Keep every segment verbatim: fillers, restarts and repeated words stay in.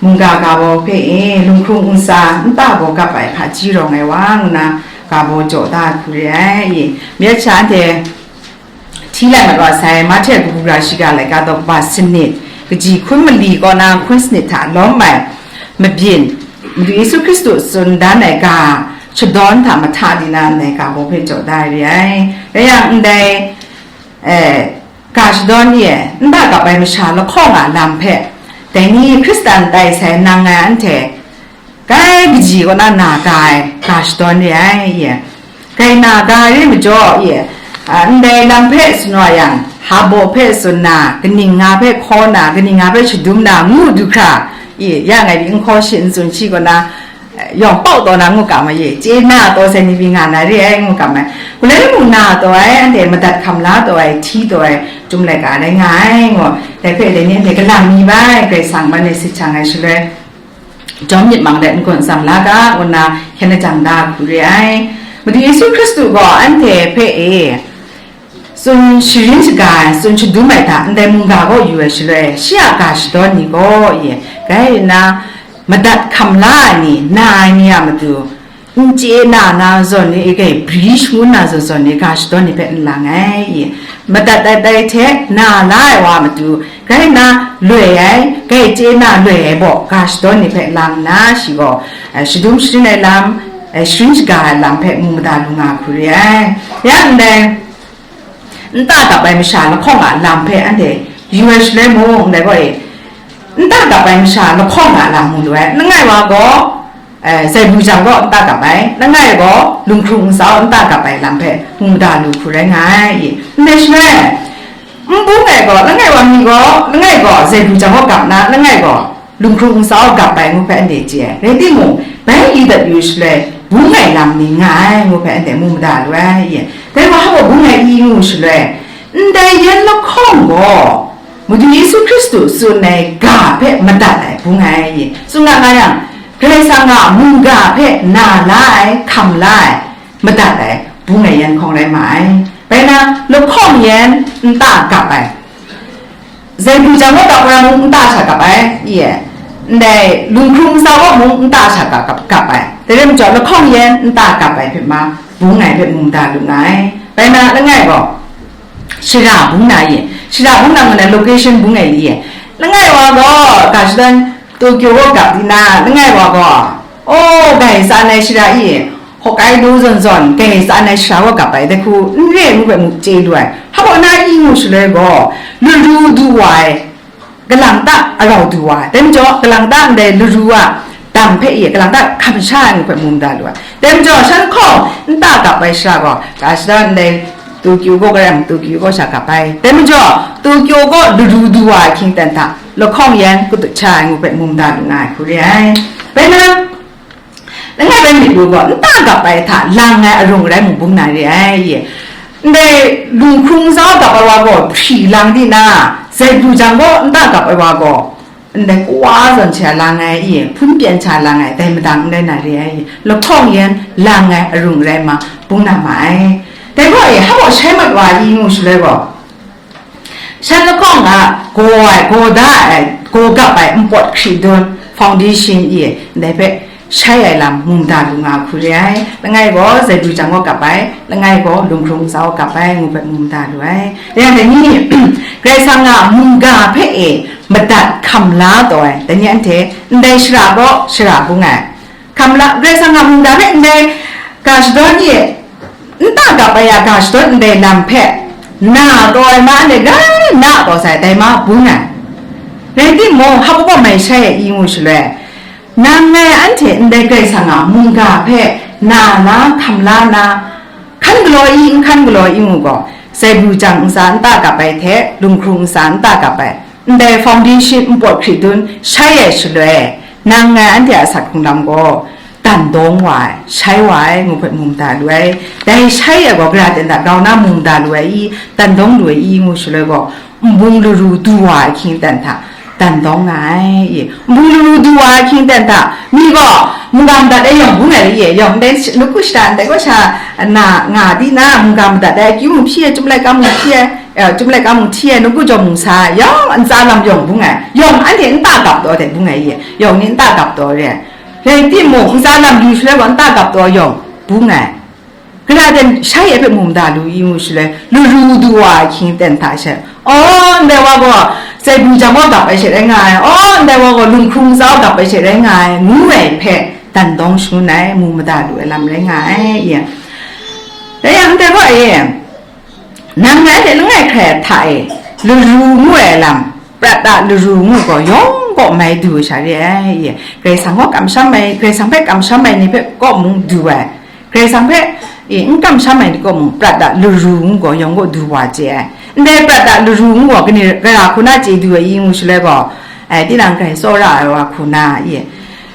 Mungga ga baw hpe e, lunghkrung ntsa nta gaw gap ai hpaji rawng ai wa, ngu na ga baw jaw da hku re ai. Myit sha anhte hti lai mat wa sai, Mahte kabu gara shiga laika daw kaba sanit, kaji hkun mali kaw na hkun sanit hta lawm ai mabyin, Madu Yesu Hkristu tsun dan ai ga shadawn hta mahta di na ndai ga baw hpe jaw da ai re ai. Rai yang, ndai, eh, ga shadawn ni e, nta gap ai masha lahkawng a lam hpe, dai ni Hkristan tai sai nang ai anhte, kai kaji kaw na na ga ai ga shadawn re ai, ye. Kai na ga re majaw, ye, a, ndai lam hpe sanu yang, hpa baw hpe tsun na, kaning nga hpe hkaw na, kaning nga hpe shadum na, ngu du hkra, ye, ya ngai ni n hkaw shi n tsun shi kaw na, eh, yawng pau taw na ngu ga ma ye, chye na taw sai ni pyi nga na re ai ngu ga ma. Galoi mung na taw ai, anhte madat hkam la taw ai, hti taw ai, Chyum laika rai nga ai, ngu. Dai hpe dai ni anhte kalang mi bai, Karai Kasang man e sit shang ai shaloi, jawm myit mang let n-gun tsam la ga, ngu nna hkyen lajang da hku re ai. Madu Yesu Hkristu gaw anhte hpe e tsun sharin shaga ai, tsun shadum ai hta ndai mungga kaw yu ai shaloi, shi a ga shadawn ni gaw, ye, gai nna madat hkam la ai ni, na ai ni a matu, n chye na na zawn ni, e, gai bri shangun na zawn zawn ni, ga shadawn ni hpe n lang ai, i, madat tai tai hte na la ai wa matu, gai na loi ai, gai chye na loi ai baw, ga shadawn ni hpe lang nna, shi gaw, eh, shadum sharin ai lam, eh, sharin shaga ai lam hpe mu mada lu nga hku re ai. Ya ndai, nta gap ai masha lahkawng a lam hpe anhte yu ai shaloi mung, ndai gaw e, nta gap ai masha lahkawng a lam mu lu ai. Langai wa gaw, eh, Zaibu jang gaw nta gap ai, langai gaw Lunghkrung Ntsa gaw nta gap ai lam hpe mu mada lu hku rai nga ai. Ndai shaloi, n bung ai gaw, langai wa mi gaw, langai gaw Zaibu jang gaw gap na, langai gaw Lunghkrung Ntsa gaw gap ai ngu hpe anhte chye ai. Rai timung, bai li dat yu shaloi, bung ai lam ni nga ai ngu hpe anhte mu mada lu ai. Dai wa hpa gaw bung ai i ngu shaloi, ndai yan lahkawng gaw, Madu Yesu Hkristu tsun ai ga hpe madat ai bung ai. Tsun nga nga yang, Karai Kasang a mungga hpe na la ai, hkam la ai, madat ai, bung ai yan hkawng rai ma ai. Bai na, lahkawng yan nta gap ai. Zaibu jang gaw gap ai mung nta sha gap ai, i e. Ndai Lunghkrung Ntsa gaw mung nta sha gap, gap, gap ai. Dai rai majaw, lahkawng yan nta gap ai hpe ma, bung ai hpe mu mada lu nga ai. Bai na, langai gaw, shara bung na i, shara bung na ngu na location bung ai i, langai wa gaw, ga shadawn Tokyo gaw gap di na, langai wa gaw, o, gai tsan ai shara i, Hokkaido zawn zawn, gai tsan ai shara gaw gap ai, dai hku n re ai ngu hpe mu chye lu ai, hpa gaw na i ngu shaloi gaw, laru du wa ai, kalang ta arau du wa ai, dai majaw, kalang ta ndai laru a dang hpe i, kalang ta hkam sha ai ngu hpe mu mada lu ai. Dai majaw, shan hkawng nta gap ai shara gaw, ga shadawn ndai Tokyo gaw garam, Tokyo gaw sha gap ai. Dai majaw, Tokyo gaw laru du wa ai hkying ten hta, lahkawng yan kutut sha ai ngu hpe mu mada lu nga ai hku re ai. Bai na, langai bai myit lu gaw, nta gap ai hta lang ai arung rai mung bung na re ai. Ndai Lunghkrung Ntsa gap ai wa gaw hpri lang di na, Zaibu jang gaw nta gap ai wa gaw, ndai kawa zawn sha lang ai i, hpun pyan sha lang ai, dai madang n rai na re ai i, lahkawng yan lang ai arung rai ma, bung na ma ai. Dai gaw e, hpa gaw shai mat wa i ngu shaloi gaw, shan lahkawng a gaw ai, gaw da ai, gaw gap ai npawt hkri dun, foundation i, ndai hpe shai ai lam mu mada lu nga hku re ai. Langai gaw Zaibu jang gaw gap ai, langai gaw Lunghkrung Ntsa gaw gap ai, ngu hpe mu mada lu ai. Rai yang, dai ni, Karai Kasang a mungga hpe e madat hkam la taw ai, dai ni anhte ndai shara gaw shara bung ai. Hkam la, Karai Kasang a mungga hpe ndai ga shadawn ni e, nta gap ai a ga shadawn ndai lam hpe, na taw ai ma, ndai gai na taw sai, dai ma bung ai. Rai timung, hpa gaw mai shai ai i ngu shaloi, nang ngai anhte ndai Karai Kasang a mungga hpe na la, hkam la na, hkan galaw i, n hkan galaw i ngu gaw, Zaibu jang ntsa nta gap ai hte, Lunghkrung Ntsa nta gap ai, ndai foundation npawt hkri dun shai ai shaloi, nang ngai anhte a sat hkrung lam gaw, dan dawng wa ai, shai wa ai, ngu hpe mu mada lu ai. Dai shai ai gaw, gara ten hta grau na mu mada lu ai i, dan dawng lu ai i, ngu shaloi gaw, nbung laru du wa ai hkying ten hta, dan dawng nga ai, i. Nbung laru du wa ai hkying ten hta, mi gaw, mungga madat ai yawng bung ai, i, yawng ndai, luk ku shada ndai gaw sha, na, nga di na, mungga madat ai, akyu mu hpyi ai, Chyum laika mu hpyi ai, eh, Chyum Laika mung hti ai, nawku jawng mung sa ai, yawng ntsa lam yawng bung ai, yawng anhte nta gap taw hte bung ai ye, yawng ni nta gap taw re ai. Rai timung, ntsa lam yu shaloi gaw nta gap taw yawng bung ai. Gara ten shai e hpe mu mada lu i ngu shaloi, laru du wa ai hkying ten hta she, aw, ndai wa gaw, zaibu jang gaw gap ai she rai nga ai, aw, ndai wa gaw, lunghkrung ntsa gaw gap ai she rai nga ai, ngu ai hpe, dan dawng shangun ai, mu mada lu ai lam rai nga ai, ye. Dai yang ndai gaw e, nang ngai hte langai hkrai hta e, laru ngu ai lam, prat a laru ngu gaw, yawng kaw mai du sha re ai, ye. Karai Kasang gaw kamsham ai, Karai Kasang hpe kamsham ai ni hpe kaw mung du ai, Karai Kasang hpe, e, n kamsham ai ni kaw mung, prat a laru ngu gaw yawng gaw du wa chye ai. Ndai prat a laru ngu gaw kani gara hku na chye du ai i ngu shaloi gaw, e, tinang grai tsawra ai wa hku na, e,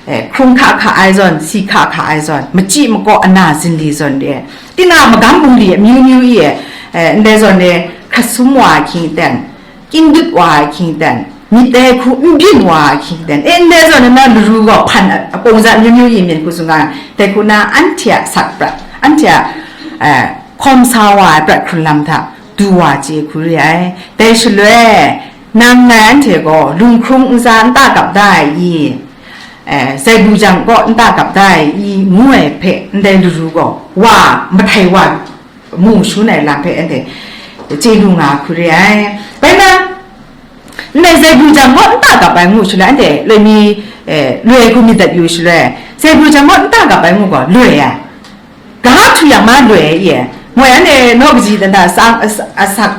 e, hkrung hka hka ai zawn, si hka hka ai zawn, machyi makaw ana zinli zawn re, tinang magam bungli amyu myu e, e, ndai zawn re, hkrat sum wa ai hkying ten, kying dut wa ai hkying ten, myit dai hku n byin wa ai hkying ten, e, ndai zawn na laru gaw hpan a, a pawng za myu myu yin myit hku tsun ga, dai hku na anhte a asak prat, anhte a, eh, hkawm sa wa ai prat hkrun lam hta du wa chye hku re ai. Dai shaloi, nang ngai anhte gaw lunghkrung ntsa nta gap da ai i, eh, zaibu jang kaw nta gap da ai i, ngu ai hpe ndai laru gaw wa mahtai wa mu shangun ai lam hpe anhte chye lu nga hku re ai. Bai na, ndai zaibu jang gaw nta gap ai ngu shaloi, anhte loi mi, eh, loi hku myit dat yu shaloi, zaibu jang gaw nta gap ai ngu gaw loi ai. Ga htu yang ma loi ai, ye. Moi anhte naw kaji dan hta sang, as-, asak,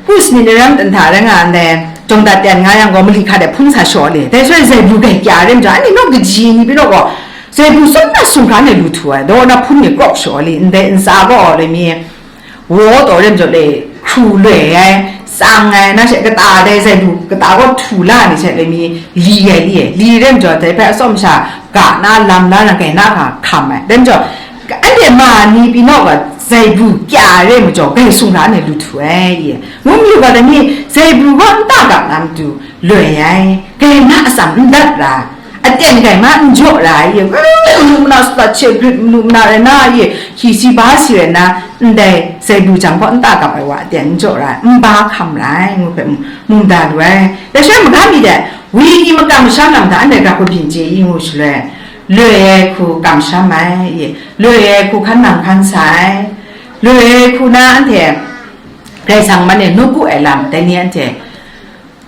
Kus ni ni ram dan hta rai nga ndai, jawng dat ten nga yang gaw, mali hka de hpung sa shaw li. Dai shaloi zaibu gai kya rim jang, anhte naw kaji ni pyi naw gaw, zaibu sum na sum hkra ni lu htu ai, daw na hpun ni krawk shaw li, ndai ntsa gaw loi mi, wo taw rim jaw le, hkru loi ai, tsang ai, na she kata dai zaibu, kata gaw htu la ni she loi mi, li ai li ai, li rim jaw, dai hpe atsawm sha, ga na lam la na gai na hka hkam ai. Dai majaw, anhte ma ni pyi naw ga, zaibu kya re majaw, gai sung hkra ni lu htu ai, ye. Ngu mayu ga, dai ni, zaibu gaw nta ga na matu, loi ai, gai na atsam n dat ra, aten gai ma n jaw ra ai, ye, manu mana sut dat hte grit manu mana rai na, ye, hki si ba si rai na, ndai zaibu jang gaw nta gap ai wa aten n jaw ra ai, n ba hkam ra ai, ngu hpe mu, mu mada lu ai. Dai shaloi magam mi de, wenyi makam masham lam hta anhte ga hku byin chye i ngu shaloi, loi ai hku kamsham ai, ye, loi ai hku hkan nang hkan sa ai, loi ai hku na anhte Karai Kasang man e nawku ai lam, dai ni anhte,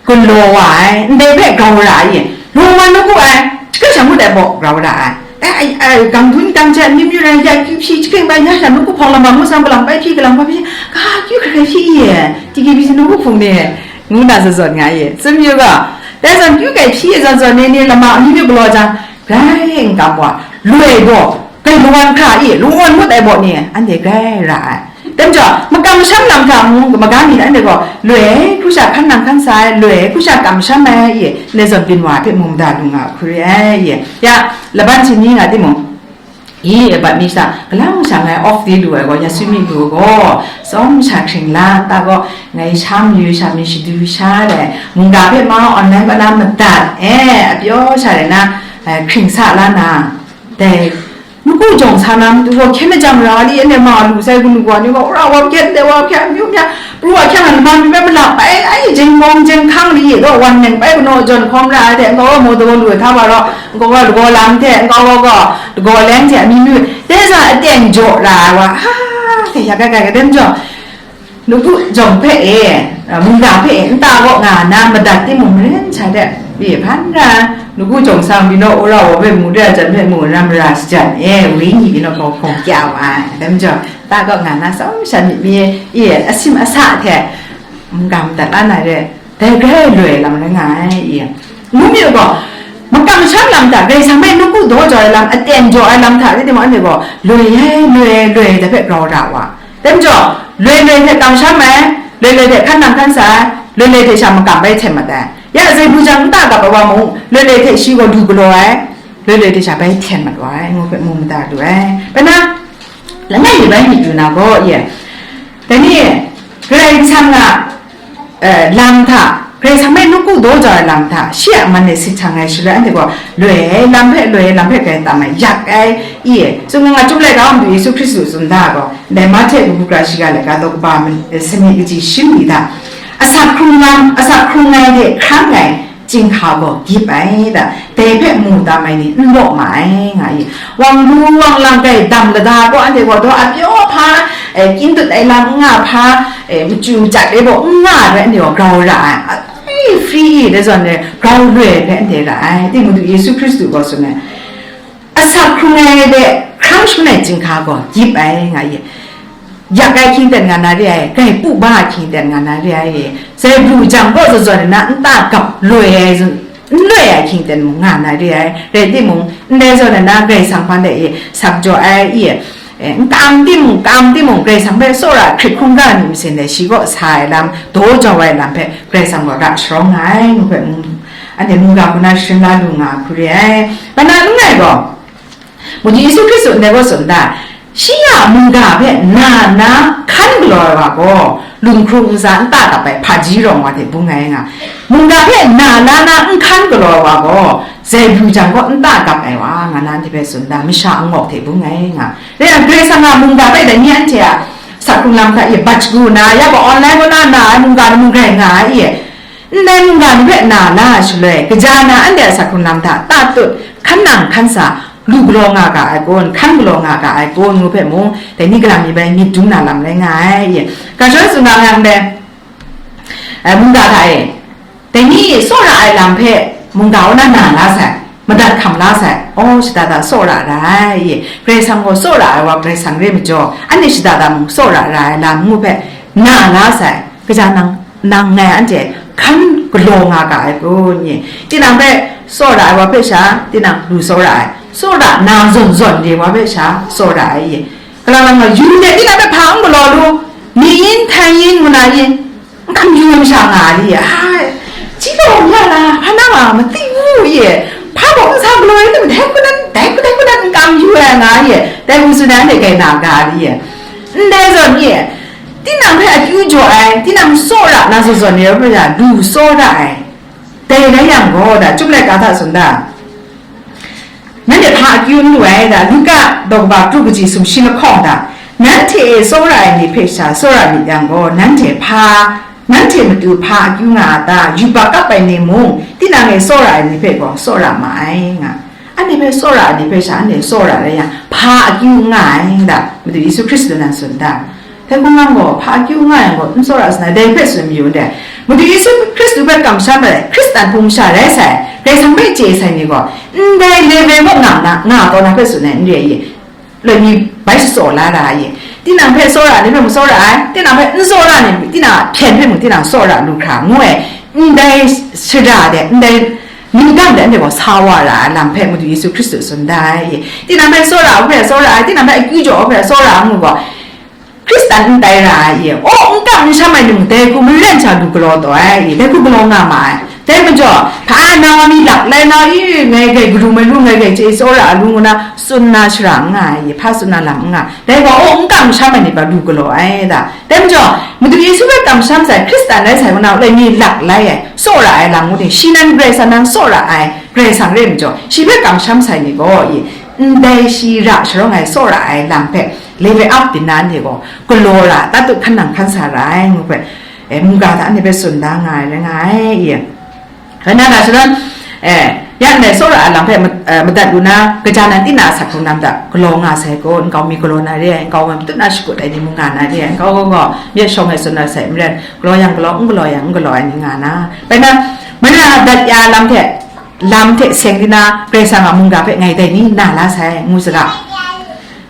galaw wa ai, ndai hpe grau ra ai, law wa nawku ai, shakra sha ngut ai baw grau ra ai. Ai, ai, ai, gang dun gang jan, myu myu rai ya, kyu hpyi, shakring bai ya sha, nawku hpawng lam wa ngu sam, galang bai hpyi, galang bai hpyi, ga kyu hkrai hpyi ye, T K B C nawku hpung ni, ngu na zawn zawn nga ye, tsun yu ga, dai zawn kyu kai hpyi zawn zawn ni, ni lama myu myu galaw jang, grai n kam wa, loi gaw, Gai lawan hkra i, lawan ngut ai baw ni, anhte grai ra ai. Dai majaw, makam masham lam hta mung, magam mi anhte gaw, loi ai hku sha hkan nang hkan sa ai, loi ai hku sha kamsham ai, i, ndai zawn byin wa ai hpe mu mada lu nga hku re ai, i. Ya, laban shani nga timung, i, abat mi sha, galang sha ngai off di lu ai gaw, ya swi mi lu gaw, tsawm sha hkring la, ta gaw, ngai sha mayu sha mi shadu sha ai, mungga hpe ma online kaw na madat, e, apyaw sha rai na, e, hkring sa la na, dai, Nawku jawng sa na matu gaw hkyen lajang ra li, anhte ma lu sai, kanu kawa ni gaw, wora wa hkyen, de wa hkyen, amyu mya, pru wa hkyen, a lama mi hpe malap ai, ai, jengmawng jeng hkang li, daw wan neng bai kanaw jawn hkawm ra ai hte, nkau wa maw daw lu ai hta wa raw, nkau wa lagaw lam hte, nkau wa gaw lagaw leng hte, amyu myu, dai sa aten jaw ra ai wa, ha, hte ya kai kai kadem jaw, Nawku jawng hpe e, mungga hpe e, nta kaw nga na madat timung, maren sha de, pyi hpan ra, nawku jawng sang pyi naw, wora wa hpe mu de a jan hpe mu na mara shajan e, wenyi pyi naw, hkawng hkawng kya wa ai. Dai majaw, nta kaw nga na tsawm sha myit mi e, asim asa hte, mungga madat la na re, dai grai loi lam rai nga ai, i. Ngu mi gaw, makam shan lam hta, Karai Kasang hpe nawku daw jaw ai lam, aten jaw ai lam hta, rai timung, anhte gaw, loi ai, loi ai, loi ai, dai hpe grau ra wa. Dai majaw, loi loi hte kamsham ai, loi loi hte hkan nang hkan sa ai, loi loi hte sha makam bai hten mat ai. Ya, zai bu jang nta kap ai wa mung, loi loi hte shi gaw lu galaw ai, loi loi hte sha bai hten mat wa ai, ngu hpe mu mada lu ai. Bai na, langai mi bai myit yu na gaw, ye. Dai ni, Karai Kasang a, eh, lam hta, Karai Kasang hpe nawku daw jau ai lam hta, shi a man e sit hkang ai shaloi, anhte gaw loi ai lam hpe, loi ai lam hpe grai tam ai, yak ai, i e. Tsun nga, Chyum laika wa Madu Yesu Hkristu tsun da gaw, ndai Mahte kabu gara shiga laika daw kaba ma-, sanit kaji shi mi hta, asak hkrung lam, asak hkrung ai de hkrang ai chyinghka gaw gyip ai da, dai hpe mu tam ai ni n law ma ai, nga i. Wang lu wang lang grai dam lada gaw, anhte gaw daw apyaw hpa, eh, kyin dut ai lam n nga hpa, eh, machyu machat ai gaw n nga ai hpe, anhte gaw grau ra ai. Ai, free i, dai zawn e, grau loi ai hpe anhte ra ai. Ting Madu Yesu Hkristu gaw tsun ai, asak hkrung ai de hkrang shangun ai chyinghka gaw gyip ai, nga i. Yak ai hkying ten nga na re ai, grai pu ba ai hkying ten nga na re ai, zai bru jang kaw zawn zawn na nta gap loi ai, n loi ai hkying ten mung nga na re ai, rai timung, ndai zawn na Karai Kasang hpang de i sak jaw ai i, eh, n kam timung, kam timung, Karai Kasang hpe tsawra hkrit hkungga ai myit masin dai shi kaw sa ai lam, daw jau ai lam hpe Karai Kasang gaw ra sharawng nga ai, ngu hpe, mm, anhte mungga hku na sharin la lu nga hku re ai. Mana langai gaw, Madu Yesu Hkristu ndai gaw tsun da, shi a mungga hpe na na hkan galaw ai wa gaw, lunghkrung ntsa nta gap ai hpaji rawng wa hte bung ai nga, mungga hpe na la na n hkan galaw ai wa gaw, zai bru jang kaw nta gap ai wa, nga na anhte hpe tsun da, masha angawk hte bung ai nga. Rai yang, Karai Kasang a mungga bai dai ni anhte a sak hkrung lam hta e bat shagu na, ya gaw online kaw na na ai mungga ni mung rai nga ai e. Ndai mungga ni hpe na la ai shaloi, kaja na anhte a sak hkrung lam hta tatut, hkan nang hkan sa, lu galaw nga ga ai kun, hkan galaw nga ga ai kun, ngu hpe mung, dai ni galam mi bai myit dum na lam rai nga ai, ye. Ga shawng tsun ga yang dai, eh, mungga hta e, dai ni tsawra ai lam hpe mungga kaw na na la sai, madat hkam la sai, aw, shada da tsawra ra ai, ye. Karai Kasang gaw tsawra ai wa Karai Kasang re majaw, anhte shada da mung tsawra ra ai lam ngu hpe na la sai, kaja nang, nang ngai anhte hkan galaw nga ga ai kun, ye. Tinang hpe tsawra ai wa hpe sha, tinang lu tsawra ai, tsawra na zawn zawn re wa hpe sha, tsawra ai, ye. Kalang lang nga, yu de, tinang hpe hpa n galaw lu, mi yin, htan yin, ngu na yin, n kam yu ai masha nga ai, ye. Ai, ji law ya la, hpa na nga, ma ting u, ye. Hpa gaw n sa galaw ai, dai hku nan, dai hku, dai hku nan n kam yu ai nga, ye. Dai hku tsun ai, anhte grai na ga ai, ye. Ndai zawn, ye. Tinang hpe akyu jaw ai, tinang tsawra na zawn zawn ni rai hpe sha, lu tsawra ai. Dai rai yang gaw, da, Chyum laika hta tsun da, nanhte hpa akyu n lu ai, da, Luka daw kaba kru kaji sumshi lahkawng da, nanhte e tsawra ai ni hpe sha tsawra myit yang gaw, nanhte hpa, nanhte matu hpa akyu nga a ta? Yubak kap ai ni mung, tinang e tsawra ai ni hpe gaw tsawra ma ai, nga. Anhte hpe tsawra ai ni hpe sha anhte tsawra rai yang, hpa akyu n nga ai, da, Madu Yesu Hkristu nan tsun da. Dai hkungga gaw, hpa akyu n nga yang gaw, n tsawra sa na, dai hpe tsun mayu ndai. Madu Yesu Hkristu hpe kamsham ai, Hkristan hpung masha rai sai, Karai Kasang hpe chye sai ni gaw, ndai level kaw nga na, nga taw na hpe tsun ai, n re ai, loi mi bai shatsaw la ra ai. Tinang hpe tsawra ni hpe mung tsawra ai, tinang hpe n tsawra ni, tinang a hpyen hpe mung tinang tsawra lu hkra, ngu ai, ndai shara de, ndai ningdang de, anhte gaw sa wa ra ai lam hpe Madu Yesu Hkristu tsun da ai. Tinang hpe tsawra hpe tsawra ai, tinang hpe akyu jaw hpe tsawra ngu gaw, Hkristan n tai ra ai, aw, n kam n sham ai ni mung, dai hku maren sha lu galaw taw ai, dai hku galaw nga ma ai. Dai majaw, hpa na wa mi lak lai na, i, ngai grai karum ai lu, ngai grai chye tsawra ai lu ngu na, tsun na shara n nga ai, hpa tsun na lam n nga. Dai gaw, aw, n kam n sham ai ni hpa lu galaw ai da. Dai majaw, Madu Yesu hpe kamsham sai, Hkristan rai sai, ngu na, lai mi lak lai ai, tsawra ai lam ngu ni, shi nan Karai Kasang nan tsawra ai, Karai Kasang re majaw, shi hpe kamsham sai ni gaw, i, ndai shi ra sharawng ai, tsawra ai lam hpe, level up byin na ni gaw, galaw ra, tatut hkan nang hkan sa ra ai, ngu hpe, e, mungga hta anhte hpe tsun da nga ai, rai nga ai, i. Rai nna, ga shadawn, e, ya ndai tsawra ai lam hpe ma-, e, madat lu na, kaja nan tinang a sak hkrung lam hta galaw nga sai gaw, nkau mi galaw na re ai, nkau mi matut na shakut ai ni mung nga na re ai, nkau gaw gaw, myit shawng e tsun na sai, maren, galaw yang galaw, n galaw yang n galaw ai ni nga na. Rai nna, mara dat ya lam hte, lam hte seng di na, Karai Kasang a mungga hpe ngai dai ni na la sai, ngu saga.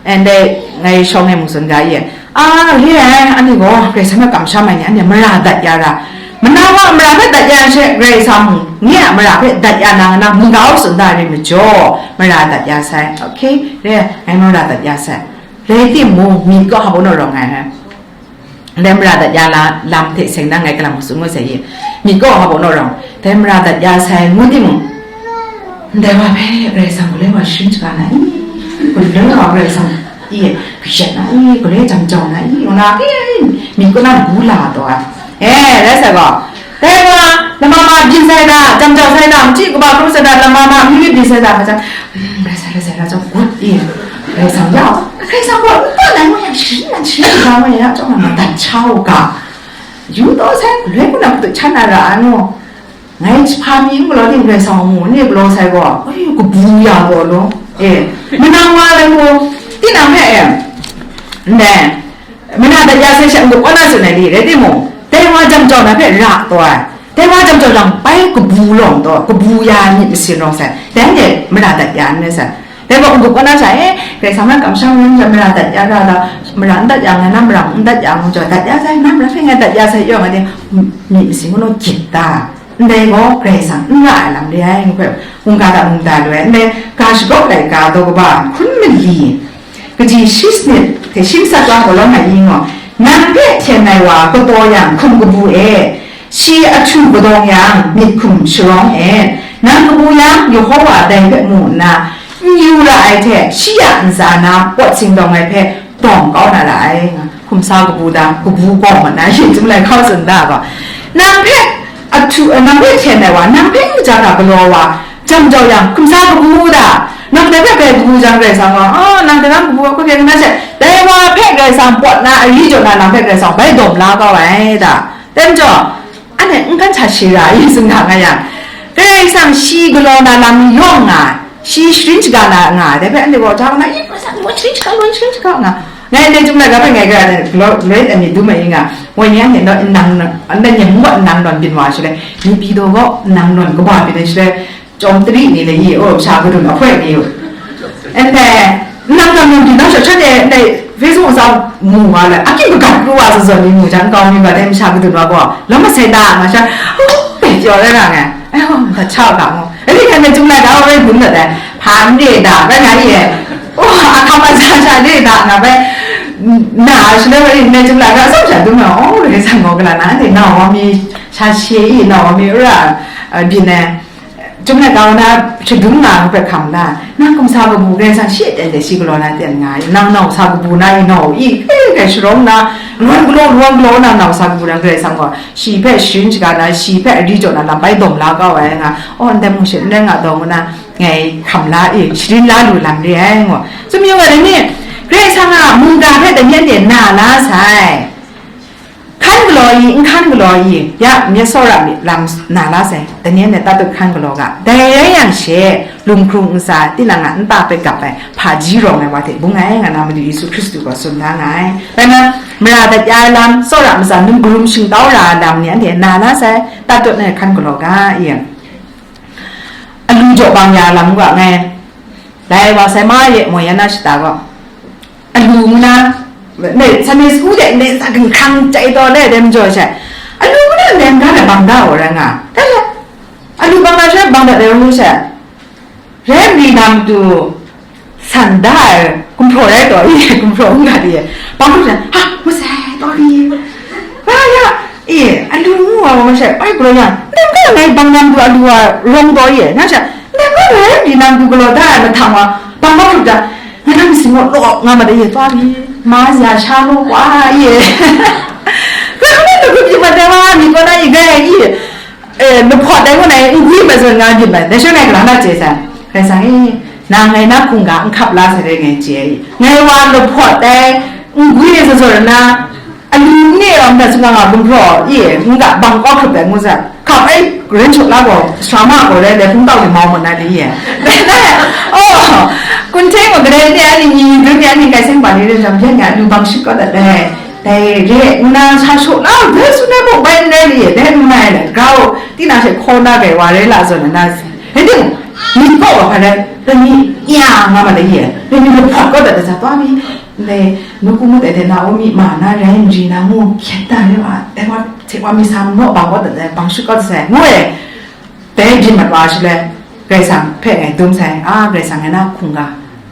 And then, ngai shawng e mung tsun ga ye. A, re ai, ani gaw, Karai Kasang hpe kamsham ai ni, ani mara dat ya ra. Mana wa mara hpe dat ya she, Karai Kasang mung, nye a mara hpe dat ya na, nga na, mungga hpe tsun da re majaw, mara dat ya sai. Okay, re, ngai mara dat ya sai. Rai timung, myit kaw hpa naw rawng ai. Ndai mara dat ya la, lam hte seng na ngai kalang mung tsun ngut sai ye. Myit kaw hpa naw rawng, dai mara dat ya sai ngu timung, ndai wa hpe Karai Kasang galoi wa sharin shaga na i, galoi wa Karai Kasang i, kayat na i, galoi jam jau na i, ngu na, e, myit kaw na ngu la taw ai. E, rai sai gaw, Dai wa, lama ma byin sai da, jam jau sai da, machyi kaba hkrum sai da, lama ma myu myu byin sai da, nga jang, hmm, rai sai, rai sai, nga jang, gut i, rai sang jau, rai sang gaw, n tawn ai ngu yang, sharin nan sharin kaga ngu yang, chyawm na madat sha u ga, yu taw sai, galoi mung na matu htan na ra ai ngu, ngai jahpa mi n galaw ting, rai sang mu ni galaw sai gaw, ai, kabu ya gaw lo, e, manang wa rai ngu, tinang hpe, e, ndai, Mara dat ya sai sha n-gup kaw na tsun ai ni rai timung, dai wa jam jau na hpe ra taw ai, dai wa jam jau jang bai kabu lawng taw, kabu ya ai myit masin rawng sai, dai hte mara dat ya n rai sai. Dai gaw n-gup kaw na sha, e, Karai Kasang na kamsham ngu jang mara dat ya ra la, mara n dat ya nga na, mara n dat ya ngu jau, dat ya sai, na mara hpe ngai dat ya sai, yawng ai ni, myit masin ngu naw gyit ta, ndai gaw Karai Kasang n ra ai lam re ai, ngu hpe, hkungga da mungga lu ai, ndai ga shagawp laika daw kaba hkun mali, Kaji shi sanit hte shi matsat wa galaw na i ngaw, nang hpe hten ai wa kataw yang hkum kabu e, shi ahtu kadawng yang myit hkum sharawng e, nang kabu yang Yehova dai hpe mu nna, n yu ra ai hte shi a ntsa na pawt singdawng ai hpe dawng kau na ra ai, nga hkum sa kabu da, kabu gaw mat na, shi chyum lai hkau tsun da gaw, nang hpe ahtu, nang hpe hten ai wa, nang hpe n kaja hkra galaw wa, jam jau yang, hkum sa kabu da, nang dai hpe bai kabu jang Karai Kasang gaw, oh, nang dai lam kabu hkoi hkoi na she, dai wa hpe Karai Kasang pawt na, ari jaw na lam hpe Karai Kasang bai dawm la kau ai da. Dai majaw, anhte n hkan hta shi ra, i tsun ga nga yang, Karai Kasang shi galaw na lam yawng nga, shi sharin shaga na nga, dai hpe anhte gaw ja na, i Karai Kasang loi sharin shaga, loi sharin shaga nga, ngai ndai chyum laika hpe ngai gara ai, galaw, galaw ai myit dum ai nga, woi ni anhte naw nang, anhte nyem ngu nang nawn byin wa shaloi, Nepido gaw nang nawn kaba byin ai shaloi, Chyawm tari ni le i, oh, masha kadun ahpoi ni u. Ndai, nang gam yawng di nang shawt shanhte ndai Facebook ntsa mu wa le, akying magat pru wa zawn zawn ni mu jang, nkau mi wa dai masha kadun wa gaw, lam masai ta, nga sha, oh, bai jaw rai nga ai. Ai, oh, ga cha ga mu. Ai, ni kan na jung la da, oh, rai bun da dai. Hpa n re da, bai nga i e. Oh, a kam a cha cha re da, nga bai, na, shi le bai, na jung la da, sa sha dum na, oh, re sa ngo ga la na, ni na wa mi, sha she i, na wa mi ra, a, byin ai. Chyum laika na shadum nga hpe hkam la, nang hkum sa kabu Karai Kasang shi aten de shi galaw na ten nga ai, nang nau sa kabu na i nau i, e, kai sharawng na, lawm galaw, lawm galaw na nau sa kabu na Karai Kasang gaw, shi hpe sharin shaga na, shi hpe ari jaw na lam bai dawm la kau ai nga, aw, ndai mung shi n rai nga taw ngu na, ngai hkam la i, sharin la lu lam re ai ngu. Tsun yu nga ai ni, Karai Kasang a mungga hpe dai ni anhte na la sai. Hkan galaw i, n hkan galaw i, ya, myit tsawra myit lam na la sai, dai ni anhte tatut hkan galaw ga. Dai rai yang she, lum hkrung ntsa, tinang a nta hpe gap ai, hpaji rawng ai wa hte bung ai, nga na Madu Yesu Hkristu gaw tsun da nga ai. Rai nna, mara dat ya ai lam, tsawra matsa num karum shingtau ra ai lam ni anhte na la sai, tatut na hkan galaw ga, i. Alu jaw bang ya lam ga ngai, lai wa sai ma ye, moi ya na shata gaw. Alu ngu na, ne, Sunday school de, ne, sa ginhkrang chai taw le, dem jaw she. Alu ngu na, nem ga na bang da wa rai nga. Da she, alu bang da she, bang da de ru she. Rai nri nam tu, san da ai, gumhpraw rai taw, i, gumhpraw ngu ga di, bang du she, ha, ngu sai, taw di. Wa ya, e, alu ngu wa wa masha, ai, galaw yang, nem ga ngai bang nam du alu wa rawng taw ye, na sha, nem ga ngai rai nri nam du galaw da ai mahtang wa, bang wa hkrup da, ngai nang myit sin gaw law nga ma da ye, taw mi, ma ya sha law wa ye. Ga ngai du gu pyi ma da wa, mi kaw na i ga ye i, e, lahpawt dai ngu na ye, n gwi ma zawn nga byin ma, dai sha ngai gala na chye sa, Karai Kasang e, nang ngai na hkungga n hkap la sa re ngai chye ai, ngai wa lahpawt dai, n gwi zawn zawn na, Alu n re rawng hta sumga nga gumhpraw i, n ga bang kau hkrup ai ngu sa, hkap ai, ren shawk la gaw, sara ma gaw rai, lai hpung tau ni mau mu na li ye. Oh, kun hte gaw gade ni, ani ni, dun ni, ani kai seng pa ni, ren jang byan ni, alu bang shik kau dat ai. Dai re, nna sa shawk la, dai sun ai bawk bai n rai li ye, dai n mai le, grau, tinang hte hkaw na gai wa rai la zawn na, rai timung, myit kaw wa hpa rai, dai ni, ya nga ma dai ye, dai ni, hpawt kau dat ai sa, twa mi, Ndai, nawku mung dai hte Naomi ma na rai n ri na ngu hkyet da re wa, dai wa, hte wa mi sa naw bang wa dat dai, bang shut kau dat sai, ngu e. Dai byin mat wa shaloi, Karai Kasang hpe ngai dum sai, a, Karai Kasang ngai na hkungga,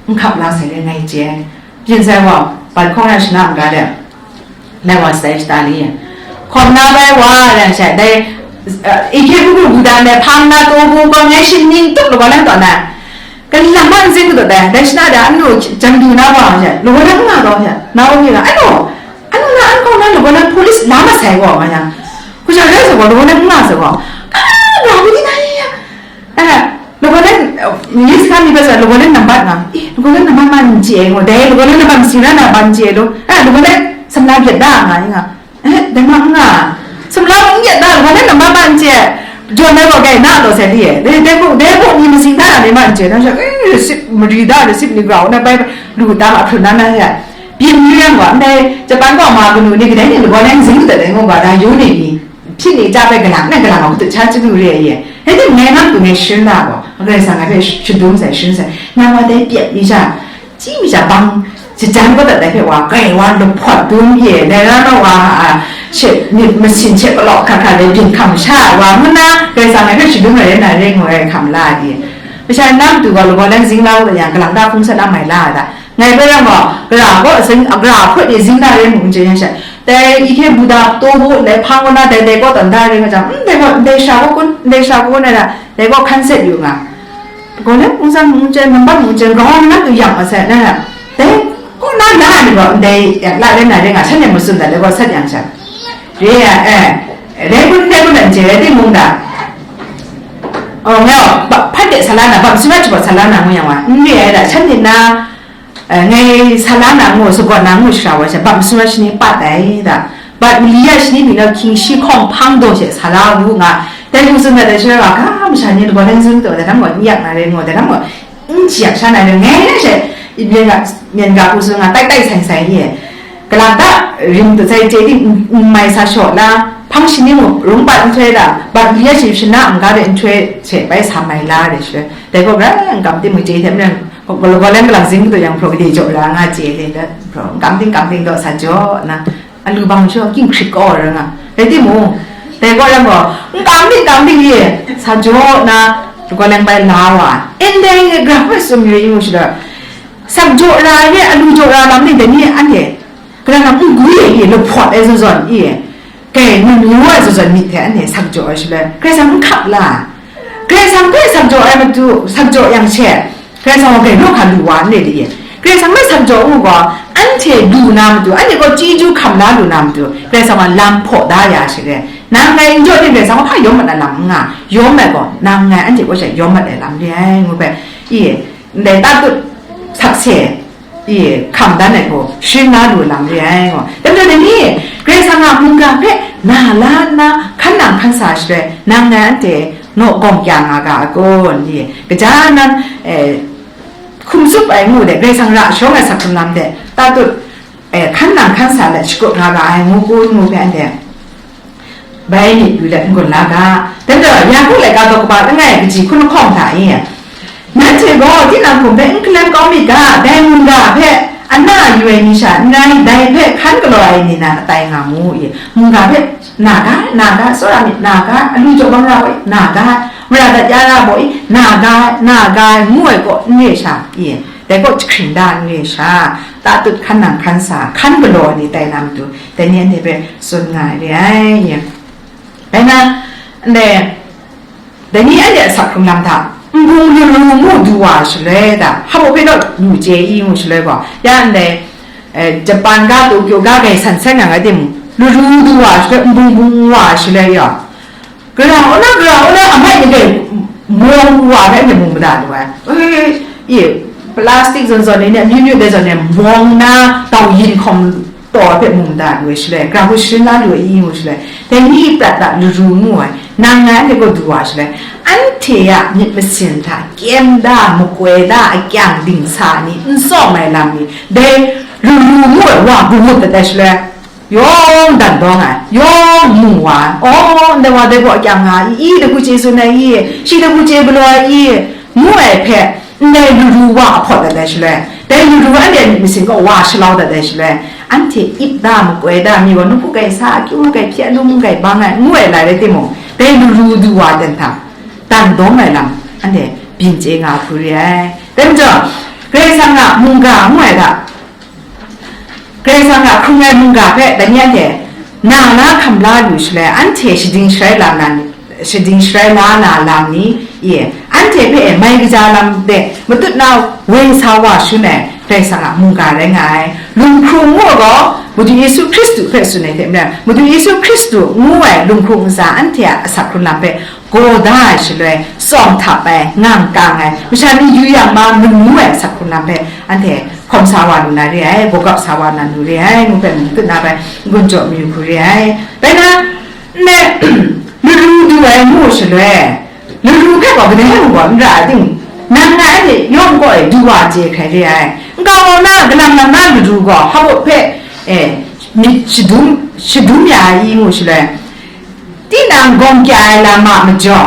n hkap la sai re ngai chye ai. Byin sai wa, ban hkawng ya shana n ga de, lai wa sai shata ni, hkawm na bai wa, rai sai, dai, eh, ike bu bu bu dan dai, hpang na to bu gaw ngai shi ning tup lu wa lai taw na, Kalam man zing kadaw dai, dai shana de anu jan du na wa hpe, law na nga gaw hpe, Naomi ga, anu, anu na an gaw na law na police la masai gaw nga yang, hku Jare sa gaw, lagaw na n nga sa gaw, ka, nga wu di na ya. Eh, lagaw na, eh, yes ka mi ba sa, lagaw na nambat nga. Eh, lagaw na nambat ma n chye ngo, dai lagaw na nambat masing na na ba n chye lo. Eh, lagaw na samla byat da nga, nga. Eh, dai ma nga. Samla n byat da, lagaw na nambat ma n chye. Jaw na gaw gai na lo sa di, eh. Dai, dai bu, dai bu ni masing da na ma n chye. Na sha, eh, receipt, mari da, receipt ni grau na bai, lu da ma hpun na na ya. Byin ni yang gaw, ndai, Japan gaw ma kanu ni, kadai ni lagaw na zing da dai ngo ba, da yu ni ni. Hpyi ni ja bai galang, na galang a, hkut hta chyu lu re ai ye. Rai timung, ngai nang tu ngai shun na gaw, Karai Kasang ngai hpe shadum sai, shun sai. Nang wa dai pyep mi sha, chyi mi sha bang, shajan kau dat dai hpe wa, grai wa, lup hpawt dum ye, dai ra na wa, a, she, myit masin she palawk hkra hkra dai byin hkam sha wa, ngu na, Karai Kasang ngai hpe shadum ai rai na, rai ngu ai hkam la di. Masha nang tu gaw, lagaw lang zing la u yang, galang da hpung sat na mai la da. Ngai hpe ram gaw, gara gaw, sing, gara hput e zing na rai mung, n chye yang sha. Dai, i hte Buddha taw bu, dai hpang kaw na, dai, dai kaw tan da rai nga jang, "Mm, dai gaw, ndai sha kaw kun, ndai sha kaw kun," ai da, dai gaw hkan set yu nga. Gaw le, hpung san mung chyen, nambat mung chyen, grau nang tu yang ma sai, na, dai, kaw na, na ni gaw, ndai, yak la le na rai nga, shan e matsun da, dai gaw sat yang sha. Re ya, eh, dai kun, dai kun, n chye, rai timung da. Oh, ngai gaw, ba, hpan de sa la na, bam suna chyawt sa la na, ngu yang wa, n re ai da, shan e na, Eh, ngai sa la na ngu, sagawn na ngu shara wa sha, bam sumra shani pat ai da. Bat mali ya shani mi nau hkying shi hkawng hpang daw she sa la u nga. Dai hku tsun dat ai shara wa, ga masha ni lagaw lang zun taw, dai lam gaw n yak na rai ngu, dai lam gaw n chyak sha na rai ngai na she, i myen ga, myen ga hku tsun nga, tai tai sai sai ye. Galang ta rim tu sai chye ting n, n mai sa shaw la, hpang shani mung rung pat nhtoi da, bat mali ya shi shana n ga de nhtoi she bai sa mai la de she. Dai gaw gara n kam timung chye hte maren, Gaw, gaw, gaw leng galang zing kadu yang hpraw gade jaw ra nga chye le, da, hpraw, kam ting, kam ting daw sa jaw na, alu bang shaw, king hkrit kaw ra nga. Rai timung, dai gaw yang gaw, n kam ting, kam ting ye, sa jaw na, gaw leng bai la wa. Ndai ngai gra hpe sum yu yu sha, sak jaw ra ye, alu jaw ra lam ni, dai ni anhte, Karai Kasang n gwi ai i, lahpawt ai zawn zawn i, kai manu ai zawn zawn myit hte anhte sak jaw ai shaloi, Karai Kasang n hkap la? Karai Kasang hpe sak jaw ai matu, sak jaw yang she, Karai Kasang gaw grai naw hka lu wa n re li? Karai Kasang hpe sak jaw ngu gaw, anhte lu na matu, anhte gaw chyeju hkam la lu na matu, Karai Kasang gaw lam hpaw da ya she re. Nang ngai n jaw ni, Karai Kasang gaw hpa yawm mat ai lam n nga, yawm ai gaw, nang ngai anhte kaw sha yawm mat ai lam re ai, ngu hpe, i, ndai tatut sakse, i, hkam dan ai hku sharin la lu lam re ai gaw. Dai majaw dai ni, Karai Kasang a mungga hpe na la nna hkan nang hkan sa shaloi, nang ngai anhte naw gawng kya nga ga ai kun? I, kaja nan, eh, hkum tsup ai ngu de, Karai Kasang ra shawng ai sak hkrung lam de, tatut, eh, hkan nang hkan sa let shakut nga ga ai ngu kun, ngu hpe anhte bai myit yu let n-gun la ga. Dai majaw, Yaku laika daw kaba langai kaji hkun lahkawng hta e, nanhte gaw tinang hkum hpe n hkalem kau myit ga, dai mungga hpe ana yu ai ni sha n rai, dai hpe hkan galaw ai ni nan atai nga mu i? Mungga hpe na ga, na ga, tsawra myit na ga, alu jaw bang ra gaw na ga, mara dat ya ra gaw na ga, na ga, ngu ai kaw n re sha i? Dai kaw jahkring da n re sha, tatut hkan nang hkan sa, hkan galaw ai ni tai na matu, dai ni anhte hpe tsun nga ai re ai. Dai na, ndai, dai ni anhte a sak hkrung lam hta, nbung laru ngu du wa shaloi da, hpa hpe naw lu chye i ngu shaloi gaw, ya ndai, eh, Japan ga, Tokyo ga, gai san sai nga nga timung, laru du wa shaloi, nbung bung wa shaloi yaw, Gara, ona, gara, ona, amai ni dai mawng wa hpe anhte mung mada lu ai. E, e, plastic zawn zawn ni, amyu myu dai zawn ni, mawng na, tau yin hkawm taw hpe mung mada lu ai shaloi, gara hku sharin la lu ai i ngu shaloi, dai ni prat da laru ngu ai, nang ngai anhte kaw du wa shaloi, anhte a myit masin hta kyem da, makoi da, akyang dingsa ni, n tsawm ai lam ni, dai laru ngu ai wa gun ngut dat ai shaloi, yawng dan dawng ai, yawng mu wa ai, aw, ndai wa dai gaw akyang nga ai i, dai hku chye tsun ai i, shi dai hku chye galaw ai i, ngu ai hpe, ndai laru wa ahpawt dat ai shaloi, dai laru anhte a myit masin kaw wa shalau dat ai shaloi, anhte ip da, makoi da, mi gaw nawku gai sa, akyu mu gai hpyi, alu mu gai bang ai, ngu ai lai rai timung, dai laru du wa dan hta, dan dawng ai lam, anhte byin chye nga hku re ai. Dai majaw, Karai Kasang a mungga ngu ai hta, Karai Kasang a hkrung ai mungga hpe dai ni anhte na la hkam la lu shaloi, anhte shading sharai la na, shading sharai la na lam ni, e, anhte hpe e mai kaja lam de matut na woi sa wa shun ai Karai Kasang a mungga rai nga ai. Lunghkrung ngu gaw, Madu Yesu Hkristu hpe tsun ai hte maren, Madu Yesu Hkristu ngu ai lunghkrung ntsa anhte a asak hkrung lam hpe gaw da ai shaloi, tsawm htap ai, ngang kang ai, masha ni yu yang ma manu ai asak hkrung lam hpe anhte hkawm sa wa lu na re ai, gawgap sa wa na lu re ai, ngu hpe mung tut na bai, n-gun jaw mayu hku re ai. Bai na, nme, laru du ai ngu shaloi, laru hpe gaw kadai mung gaw n ra ai ting, nang ngai anhte yawng gaw e du wa chye hkrai re ai. N ga gaw na, galang lam na laru gaw, hpa baw hpe, e, myit shadum, shadum ya ai i ngu shaloi, tinang gawng kya ai lam a majaw,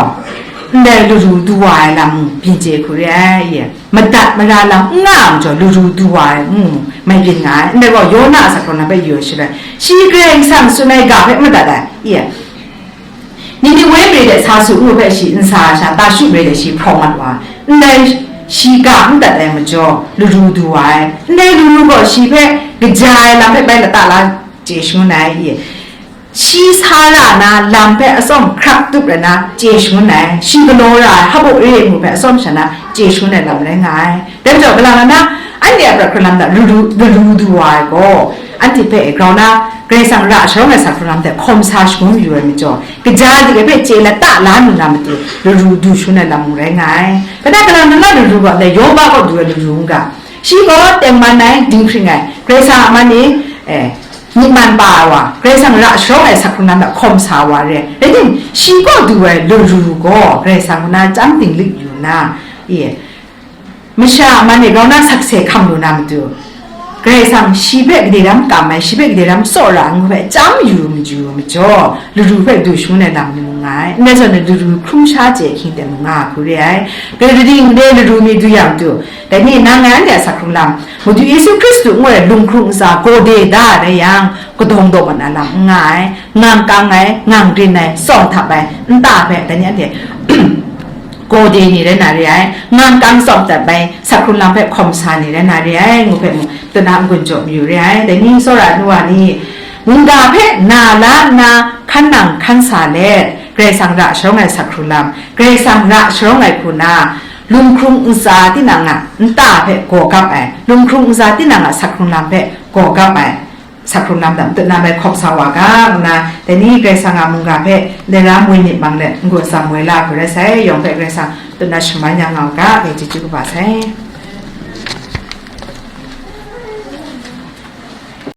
ndai laru du wa ai lam mung byin chye hku re ai, i, madat mara lam n nga ai majaw, laru du wa ai ngu mung mai byin nga ai. Ndai gaw, Yona a asak hkrung lam hpe yu ai shaloi, shi Karai Kasang tsun ai ga hpe madat ai, i, Niniwe mare de sa su ngu hpe shi n sa ai sha, Tarshu mare de shi hprawng mat wa ai. Ndai shi ga n dat ai majaw, laru du wa ai. Ndai laru gaw shi hpe kaja ai lam hpe bai lata la chye shangun ai, i. Shi sa ra na lam hpe atsawm hkrak tup rai na chye shangun ai. Shi galaw ra ai hpa baw re ai ngu hpe atsawm sha na chye shangun ai lam rai nga ai. Dai majaw, kalang na, anhte a pra hkrung lam hta laru, laru du wa ai gaw, anhte hpe grau na, Karai Kasang ra sharawng ai asak hkrung lam hte hkawm sa shangun yu ai majaw, kaja dik ai hpe chye lata la lu na matu, laru du shangun ai lam mung rai nga ai. Bai na, kalang na, laru gaw ndai Yoba gaw du ai laru n ga, shi gaw tengman ai, dinghpring ai, Karai Kasang a man e, e, myit man pa ai wa, Karai Kasang ra sharawng ai asak hkrung lam hta hkawm sa wa re ai. Rai tim, shi gaw du ai laru gaw Karai Kasang kaw na chyam dinglik yu nna, i, masha a man e grau na sakse hkam lu na matu, Karai Kasang shi hpe kadai ram kam ai, shi hpe kadai ram tsawra ai ngu hpe chyam yu maju majaw, laru hpe du shangun ai lam ni mung nga ai. Ndai zawn e laru hkrum sha chye ahkying ten mung nga hku re ai. Grai rai ding, ndai laru mi du yang tu, dai ni nang ngai anhte a asak hkrung lam, Madu Yesu Hkristu ngu ai lunghkrung ntsa gaw de da ai rai yang, kadawng daw mat na lam n nga ai, ngang kang ai, ngang rin ai, tsawm htap ai, nta hpe dai ni anhte gaw de ni rai na re ai, ngang kang tsawm htap ai, asak hkrung lam hpe hkawm sa ni rai na re ai, ngu hpe mung, tana n-gun jaw mayu re ai. Dai ni tsawra ai nu wa ni, mungga hpe na la nna hkan nang hkan sa let, Karai Kasang ra sharawng ai asak hkrung lam, Karai Kasang ra sharawng ai hku na, lunghkrung ntsa tinang a nta hpe gaw gap ai, lunghkrung ntsa tinang a asak hkrung lam hpe gaw gap ai, asak hkrung lam hta matut na bai hkawm sa wa ga, ngu na, dai ni Karai Kasang a mungga hpe ndai ram woi myit mang let, n-gun tsam woi la hku rai sai, yawng hpe Karai Kasang tut na shaman ya nga u ga, dai chyeju kaba sai.